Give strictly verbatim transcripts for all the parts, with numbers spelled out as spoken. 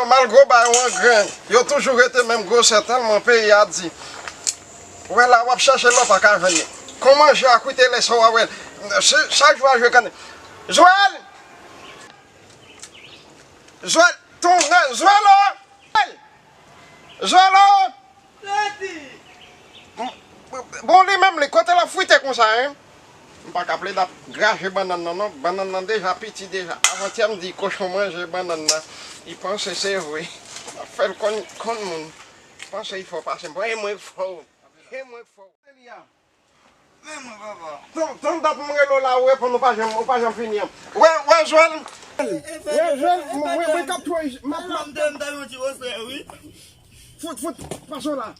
Malgre w ba yo an grenn, yo toujou rete menm gwosè tèlman peyi a di. Ou wè la, w ap chèche lè w pa ka jwenn li. Kon manje a koute lè sa w a wè l. Se, chak jou a jwe kanni. Zwèl! Zwèl! Tounen! Zwèlo! Zwèlo! Bon, li menm, li, kote l ap frite konsa, en? M pa ka plede ap graje bannann nan, non. Bannann nan deja piti deja. Avantyè m di kochon manje bannann nan. Li panse se vre. L ap fè l konn, konn moun. Panse li fò pase m. E mwen k fò. E mwen k fò. Men mwen, papa. Tann, tann dat mwen rele w la, ou reponn, ou pa janm, ou pa janm fini an. Wè, wè, Jwèl. Wè, Jwèl, mwen, mwen, mwen k ap twò, m ap, m ap. M te, m te yon ti wosè, wi. Fout, fout, pase w la.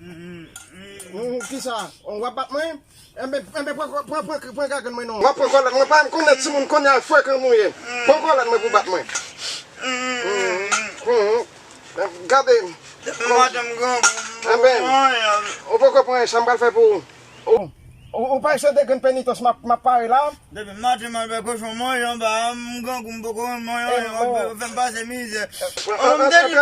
Mm, kisa? W ap bat mwen? Enben, enben, pran, pran, pran, pran gagann mwen non. W ap pran kòlèt mwen, pa m konnen timoun kounye a frekan nou ye. Pran kòlèt mwen pou bat mwen. Mm, mm, mm. Gade. Depi maten m grangou, m poko pran anyen. Ou poko pran anyen, sa m pral fè pou ou? Ou, ou, ou pa eseye de grenn penitans m ap, m ap pare la? Depi maten m al bay kochon manje anba a, m grangou, m poko manje anyen, w ap fè m pase mizè. Manman m te di m,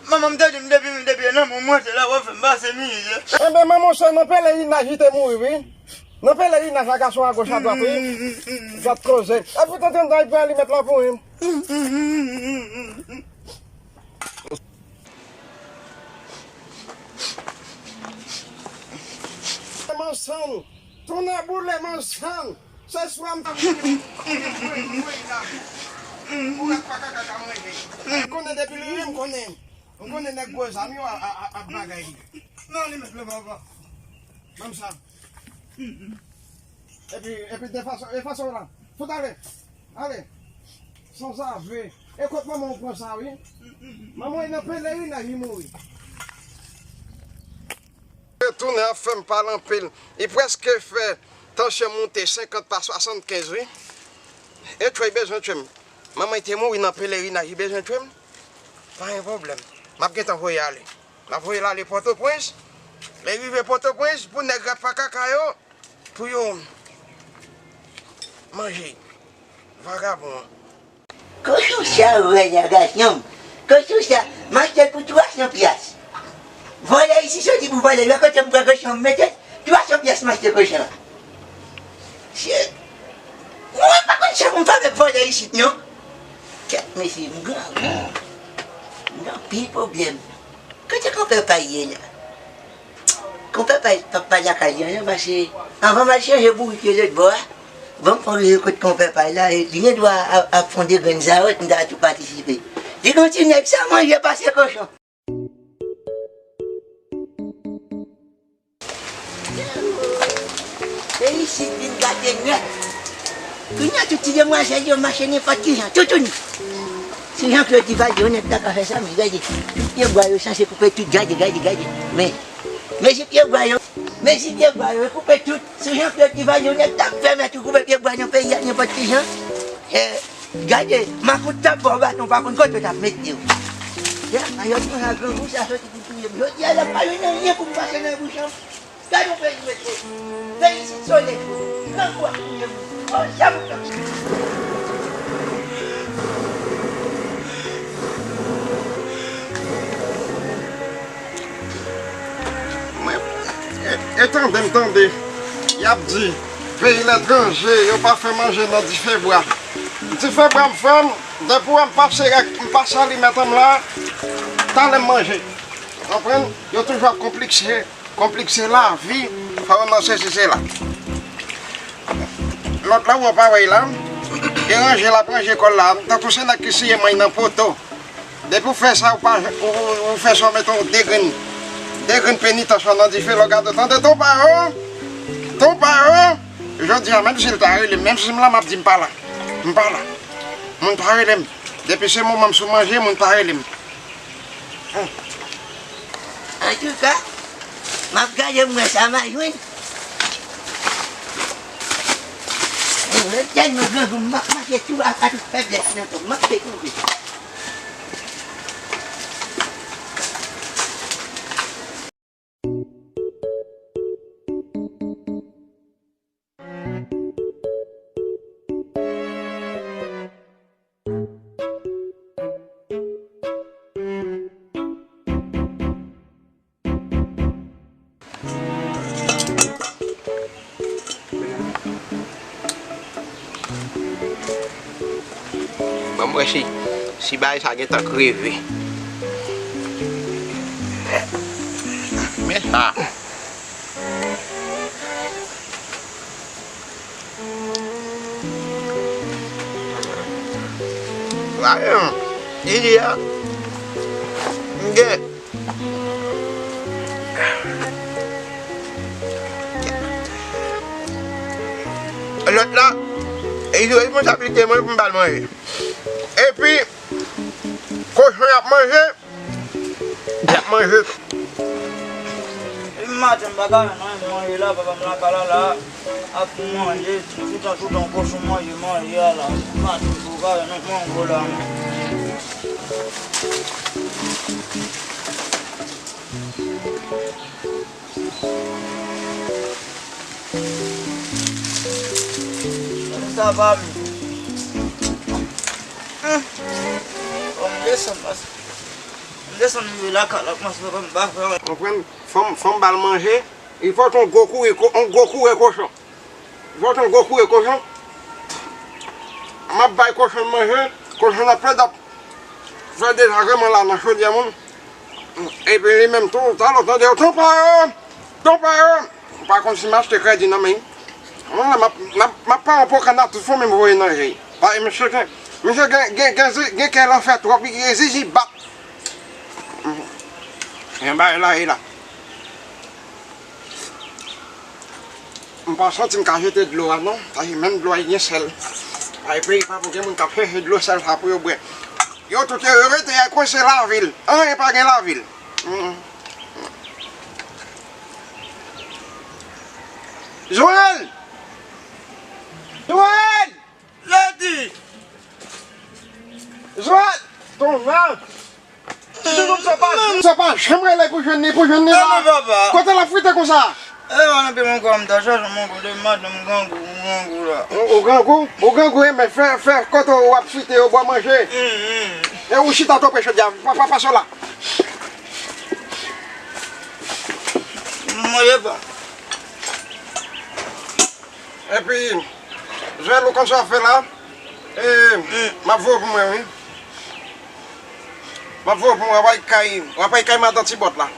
manman m te di m depi, depi nan mwen manje la, w ap fè m pase mizè. Enben, manman w se nan pelerinaj li te mouri, wi. Nan pelerinaj la, gason a goch a dwat, wi. Gad koze. Epi tonton Day pran alimèt la pou mwen. Mansann, tonnè boule mansann. Se swa m ta konnen depi lè m konnen. M konnen nèg gwo zam yo a, a, a, ap bagay. Non, li met le papa. Ban m sa. Epi, epi de fason, e fason la. Fout ale. Ale. Sanzave. E kot manman w pran sa, wi? Manman w nan pelerinaj, li mouri. Retounen ap fè m pale anpil. Li prèske fè tansyon monte senkant pa swasannkenz, wi. E tchwey bezwen tchwe m. Manman l te mouri nan pelerinaj, li bezwen tchwe m. Pa gen pwoblèm. M ap gentan voye ale. M ap voye l ale Pòtoprens. Lè l rive Pòtoprens, pou nèg rat pa kaka yo, pou yo manje vagabon an. Kochon sa, ou wè la, gason. Kochon sa, m achte l pou twa san pyas. Vòlè isi soti pou vòlè, wè kote m pran kochon m mete, twa san pyas m achte kochon an. Se, mwen pa konn sa pou m fè avèk vòlè isit, non. Kèt, mesye, m grangou. M nan anpil pwoblèm. Kote konpè Pay ye la? Konpè Pay p ap pa lakay li an non, paske anvan m al chanje bourik yo lòt bò a, ban m fon rive kot konpè Pay la, li gen dwa ap, ap fon de grenn zawòt, m ta tou patisipe. Li gen yon ti nèg sa manje pase kochon. Peyi isit vin gate nèt. Kounye a tout ti demwazèl yo mache nenpòt ki jan, toutouni. Si Jean Claude Divalye onèt la ka fè sa, men gade, tout pyebwa yo sanse koupe tout, gade, gade, gade. Men, mezi pyebwa yo, mezi pyebwa yo, yo koupe tout. Si Jean Claude Divalye onèt la fè mèt ou koupe pyebwa nan peyi a nenpòt ki jan. Eh, gade, makout t ap ba w baton, w pa konn kote w t ap mete w. Ya, ayò, nou a grangou sa soti pou touye m. Jodi a, la pa jwenn anyen pou m pase nan bouch an. Gade yon peyi mete, peyi isit sole, grangou ap touye m. Oh, sa m fè. Mwen, e, e tande m tande, y ap di, peyi letranje, yo pa fè manje nan dife bwa. Dife bwa m fè m, depi w wè m pase rèk, m pase alimèt an m la, talè m manje. Konprann? Yo toujou ap konplikse. Konplik se lavi, fò yo nan sesi sela. Lòt la, ou pa wè l la, e ranje l ap ranje kò l la, tankou se nèg ki siye manny nan poto. Depi w fè sa, ou pa, ou, ou, ou fè sa, w mete yon de grenn, de grenn penitansyon nan dife, lè w gade, tande ton pawòl, ton pawòl. Jodi a, menm si l ta rele m, menm si m la, m ap di m pa la. M pa la. Moun pa rele m. Depi se moman m sou manje, moun pa rele m. Antouka, m ap gade m wè sa m a jwenn. Mwen tèlman grangou, m ap mache tou ak tout feblès nan kò m, m ap fè kouri. Wè si, si bagay sa gentan kreve. Men sa. Gade non. Li di a. M gen. Lòt la, e li sou responsablite mwen pou m ba l manje. Epi, kochon y ap manje, y ap manje. Depi maten m pa ka jwenn anyen manje la, papa m lakay la la. Ap manje, toutan, toutan, kochon manje, manje a la. Maten m pa ka jwenn anyen manje la. Sa pa m. Fò m desann, paske m desann rive lakay la, kòmanse papa m pa fè anyen. Konprann? Fò m, fò m ba l manje. Il faut yon gwo kouri, ko- yon gwo kouri kochon. Vòt yon gwo kouri kochon. M ap bay kochon manje. Kochon ap fè dap. Fè dezagreman la nan chodyè moun. Epi li menm tou, talè w tande yo, tonpa yo! Tonpa yo! M pa konn si m achte kredi nan men l. Mwen la, m ap, m ap, m ap pran yon pokannat tout fon men m voye nan je l. Pa, misye gen, misye gen, gen, gen, gen kè lanfè twòp, li gen zizi bat. Gen bagay la, e la. M pa santi m ka jete dlo a non, paske menm dlo a gen sèl. Ay peyi pa pou gen moun k ap chèche dlo sèl sa pou yo bwè. Yo tout yo, yo rete ay kwense lavil. Anyen pa gen lavil. Mm. Joel! Joel! Lady! Joel! Ton nan! Ti moun sa pa, sa pa janm rele pou jwenn li, pou jwenn li la. Non, non, papa. Kote l ap frite konsa? E, mwen, epi mwen kwè m ta chache mwen kote madanm grangou, grangou la. Ou, ou grangou? Ou grangou, e, men fè, fè kote w ap frite yo, bò manje. Mm, mm. E ou chita twò pre chodyè a, pa, pa, pase w la. Mwen, e pa. Epi, Joel, ou konn sa w ap fè la? E, m ap voye pou mwen, wi. M ap voye pou mwen, w ap al kay, w ap al kay madan Tibòt la.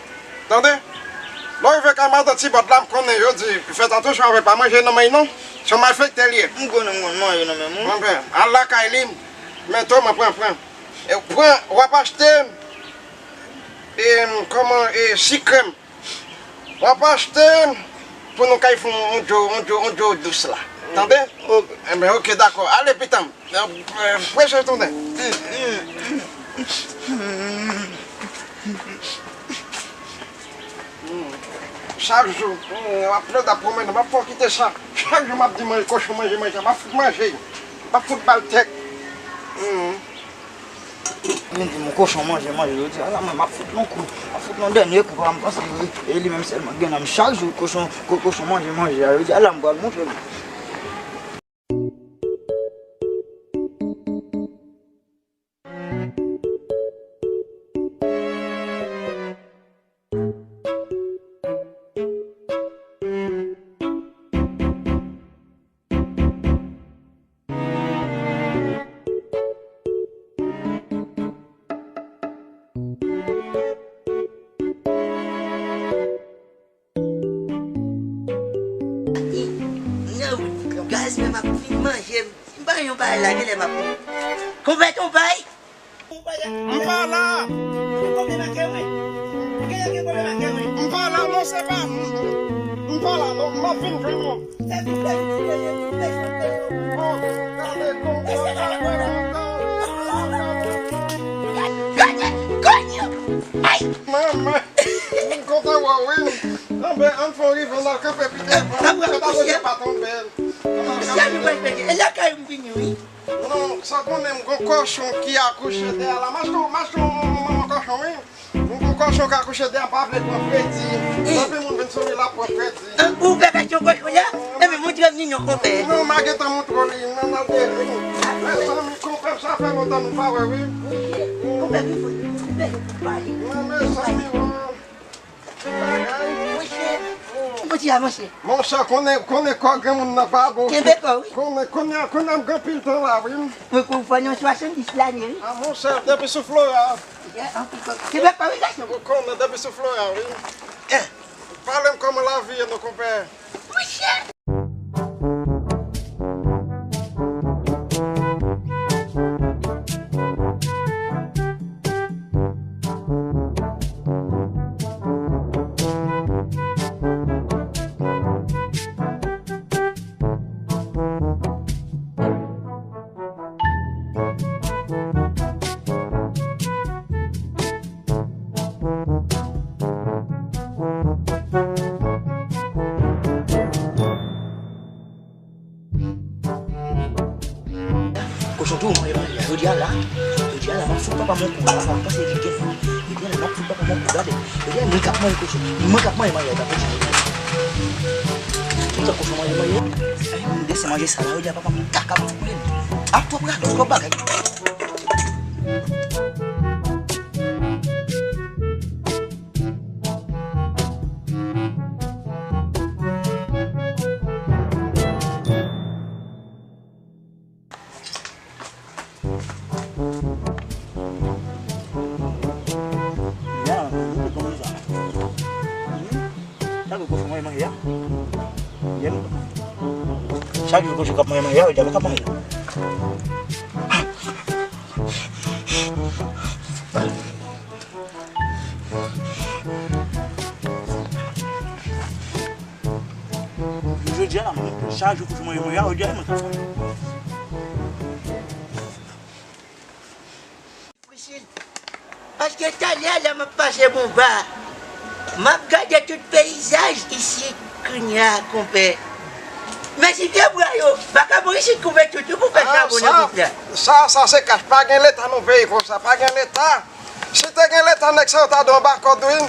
Tande? Lè w rive kay madan Tibòt la, m konnen yo di, fèt atansyon avè l, pa manje nan men l non. Se yon malfektè li ye. M konnen m konn manje nan men moun. Anben, al lakay li, men to, mwen pran, pran. E pran, w ap achte, e, kòman, e, sikrèm. W ap achte pou nou kay fè yon djo, yon djo, yon djo dous la. Tande? Ok. Enben, ok, dakò. Ale, pitan m. Preche tounen. Chak jou, w ap plede ap pwomennen, m ap fè w kite sa. Chak jou m ap di manje, kochon manje, manje, m ap fout manje. M ap fout ba l tèt. Vin di m kochon manje, manje, yo di, ala mwen, m ap fout l yon kou, m ap fout l yon dènye kou, pa m panse, e li menm sèlman gen nan m chak jou, kochon, ko- kochon manje, manje, a, yo di, ala m pral montre l. Gaz men m ap fin manje. M pa yon bagay la, genlè m ap. Konpè, konpè. M pa la. M pa la, non, se pa m. M pa la, non, m ap vin jwenn ou. Gade, gade, gade. Ay! Manman, m kontan wè w, wi. Anben, ann fè yon rive, ann al kanpe pita. Papa, kouche. Patwon bèl. Kouche, nou pral pede. E lakay m vini, wi. Non, sa konnen m gon kòchon ki akouche dèyè la. M achte, m achte yon manman kòchon, wi. M gon kòchon k akouche dèyè, pa vle pran kredi. Anpil moun vin sou li la pran kredi. Ou pèpèt yon kòchon la? Ebyen, montre m li non, konpè. Non, m a gentan montre w li. Non, n al deri. Mezanmi, konpè, sa fè lontan nou pa wè, wi. Konpè, wi, fò nou fè yon bagay. Non, mezanmi, wi. Ti bagay. Monchè. Ti a, monchè. Monchè, konnen, konnen kò granmoun nan pa bon. Kenbe kò, wi. Konnen, konnen, konnen m gen anpil tan la, wi. Mwen konn fò nan swasanndis lane, wi. A, monchè, depi sou Flora. Ya, anpil kò. Kenbe kò, wi, gason. Ou konnen depi sou Flora, wi. Eh. Pale m kòman lavi ye, non, konpè. Monchè. Kochon tou manje manje a. Jodi a la, jodi a la, m ap fout papa m yon kou la, pa m panse li gen. Jodi a la, m ap fout papa m yon kou, gade. Jodi a, mwen k ap manje kochon. Mwen k ap manje manje a, pa kochon. Tout tan kochon manje manje a. Ay, m desen manje sa la, jodi a, papa m kaka m fout li. Ap twòp radòt, twòp bagay. Ya, mwen konn sa. Chak jou kochon manje manje a. Chak jou kochon k ap manje manje a, yo di a pa ka manje. Jodi a la, mwen, chak jou kochon manje manje a, jodi a mwen ka fè. Prisil, paske talè la m ap pase Bonba, m ap gade tout peyizaj isit kounye a, konpè. Men si pye bwa yo pa ka bon isit, koupe tout yo pou fè chabon nan tout la. Sa, sa se kach, pa gen leta nan peyi konsa, pa gen leta. Si te gen leta, nèg sa yo ta dwe anba kòd, wi.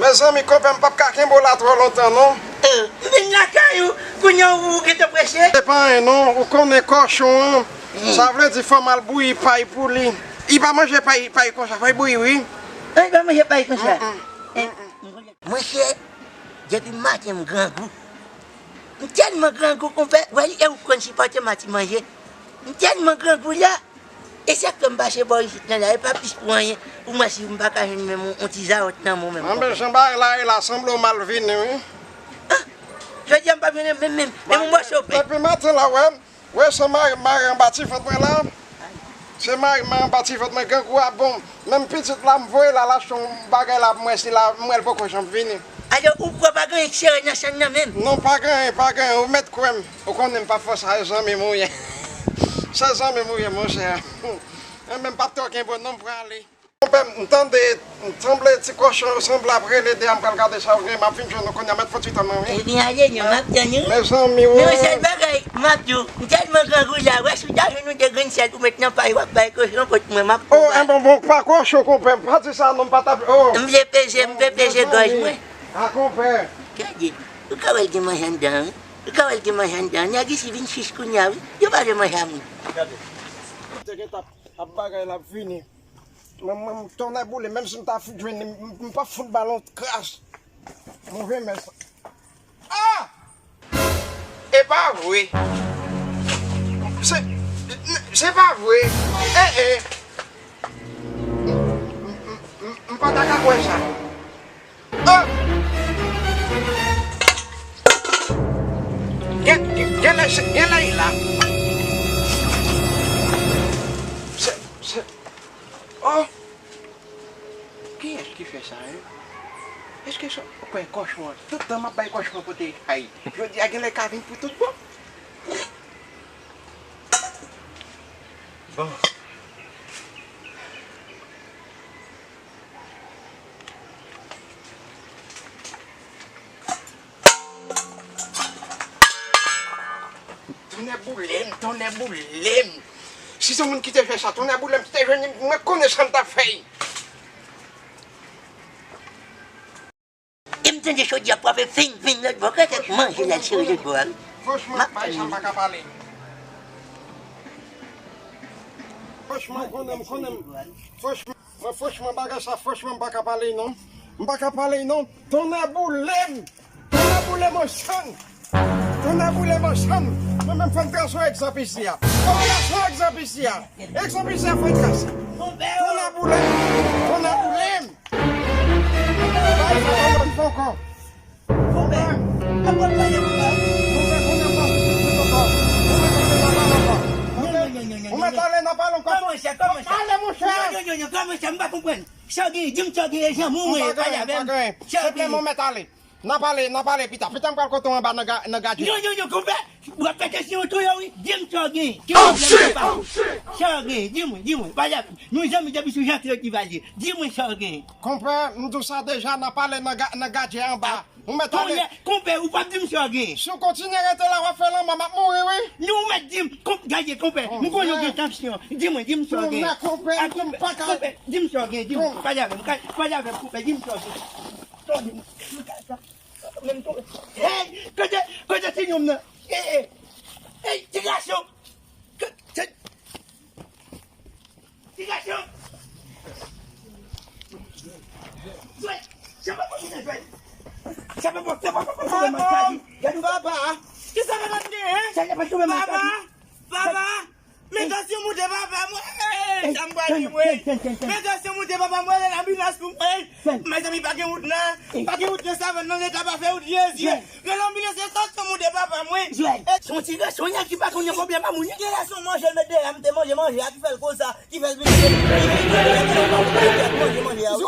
Mezanmi, konpè, m p ap ka kenbe w la twò lontan, non. Eh, m vin lakay ou, kounye a ou gentan prese. Se pa anyen, non. Ou konnen kòchon an. Sa vle di, fò m al bouyi pay pou li. Li pa manje pay, pay konsa, fò l bouyi, wi. An, li pa manje pay konsa. Mm, mm, mm, mm. Monchè, depi maten m grangou. M tèlman grangou, konpè. Wè, e ou konn sipòte mati manje. M tèlman grangou la. E sa k fè m pase bò isit lan la, e pa plis pou anyen, pou m wè si m pa ka jwenn menm yon, yon ti zawòt nan men w menm. Anben, jan bagay la ye la, sanble w mal vini, wi. Ah! Jodi a m p ap jwenn menm, menm, menm yon mòso pen. Depi maten la, wè, wè se mare, mare anba ti vant mwen la. Se mare, mare anba ti vant mwen, grangou a bon. Menm pitit la, m voye l al achte yon bagay la pou m wè si la, m wè l poko janm vini. Alò, ou kwè pa gen anyen k sere nan chann nan menm? Non, pa gen anyen, pa gen anyen, ou mèt kwè m. Ou konnen m p ap fè sa, se zanmi m ou ye. Se zanmi m ou ye, monchè. Enben, m p ap twò kenbe w non, m prale. Konpè, m tande, m sanble ti kòchon yo sanble ap rele de a, m pral gade sa yo gen, m ap vin jwenn nou kounye a, mèt fè ti tan nan, wi. Ebyen, ale non, m ap tann ou. Mezanmi, wi. Men yon sèl bagay, m ap di w, m tèlman grangou la, wè si w ta jwenn yon de grenn sèl pou met nan pay, w ap bay kòchon pou mwen, m ap... Oh, enben, bon, pa kòchon, konpè, m pa di sa non, m pa t ap, oh. M vle peze, m vle peze gòj mwen. A, konpè. Gade, ou ka wè l gen manje anndan, wi. Ou ka wè l gen manje anndan. Nèg isi vin chich kounye a, wi. Yo pa vle manje a moun. Gade. Te gen t ap, ap bagay la ap vini. Mwen, mwen, tonnè boule, menm si m ta fout jwenn li, m, m, m p ap fout ba l yon kras. Move mè sa. Ah! E pa vre. Se, se pa vre. Eh, eh. M, m, m, m pa ta ka kwè sa. Oh! Gen, gen, gen lè, gen lè l la. Se, se, oh! Kiyès ki fè sa, en? Èske se, ou kwè kòchon an? Tout tan m ap bay kòchon an pote chay. Jodi a, gen lè l ka vin pou tout bon. Bon. Tonnè boule m, tonnè boule m. Si se yon moun ki te fè sa, tonnè boule m, si te jwenn li, mwen konnen sa m t ap fè. E m tande chòdyè ap frape fing, fing lòt bò, kè tèt manje l al sere lòt bò a, wi. Franchman, bagay sa m pa ka pale. Franchman, konnen m, konnen m. Franchman, mwen, franchman, bagay sa, franchman, m pa ka pale non. M pa ka pale non. Tonnè boule m! Boule mon chanm. Tonnè boule mon chanm. Mwen menm fò m trase yon egzanp isi a. Fò m trase yon egzanp isi a. Egzanp isi a fò l trase. Tonnè boule. Tonnè boule m. Bay sa pa lòt fò ankò. Konpè, apòl pa gen konpè. Konpè, konpè, konpè, konpè. Ou mèt ale, n ap pale ankò. Kòman chè, kòman chè? Ale, monchè. Non, non, non, non, kòman chè, m pa konprann. Sa w genyen, di m sa w genyen, janm ou mwen pale avè m. Sa w genyen. Senpleman, ou mèt ale. N ap pale, n ap pale pita. Pita m pral kote w anba nan ga-, nan gadyen. Non, non, non, konpè. W ap fè kesyon tou yo, wi. Di m sa w genyen. Ki pwoblèm ou pa? Sa w genyen, di mwen, di mwen. Pale avè m. Nou zanmi depi sou Jean Claude Duvalier. Di mwen sa w genyen. Konpè, m di w sa deja, n ap pale nan ga-, nan gadyen anba. Ou mèt ale. Konpè, konpè, ou p ap di m sa w genyen. Si w kontinye rete la, w ap fè lanmò, m ap mouri, wi. Non, ou mèt di m. Konp-, gade, konpè, m konnen w gen tansyon. Di mwen, di m sa w genyen. Konpè, konpè, m pa ka. Konpè, di m sa w genyen, di m. Pale avè m, ka-, pale avè m, konpè, di m sa w genyen. Sa w di m. Menm tou. Hey, kote, kote ti nonm nan? Hey, hey. Hey, ti gason. Kote, ti gason! Jwèt! Sa pa bon, sa jwèt! Sa pa bon, sa pa bon, sa pa bon, sa pa bon. Gade, papa! Kisa papa m genyen? Sa pa bon, sa pa bon. Papa! Papa! Men tansyon monte papa mwen! Ey, sa m pral di mwen! Men tansyon monte papa mwen, rele anbilans pou mwen! Mezanmi, pa gen wout nan, pa gen wout nan savann nan, leta pa fè wout, Jezi! Rele anbilans, tansyon monte papa mwen! Jwèt! Se yon ti gason, nèg ki pa konn yon pwoblèm a moun, wi. Ti gason manje, l met dèyè m, te manje manje a, ki fè l konsa, ki fè l vin manje manje a, wi.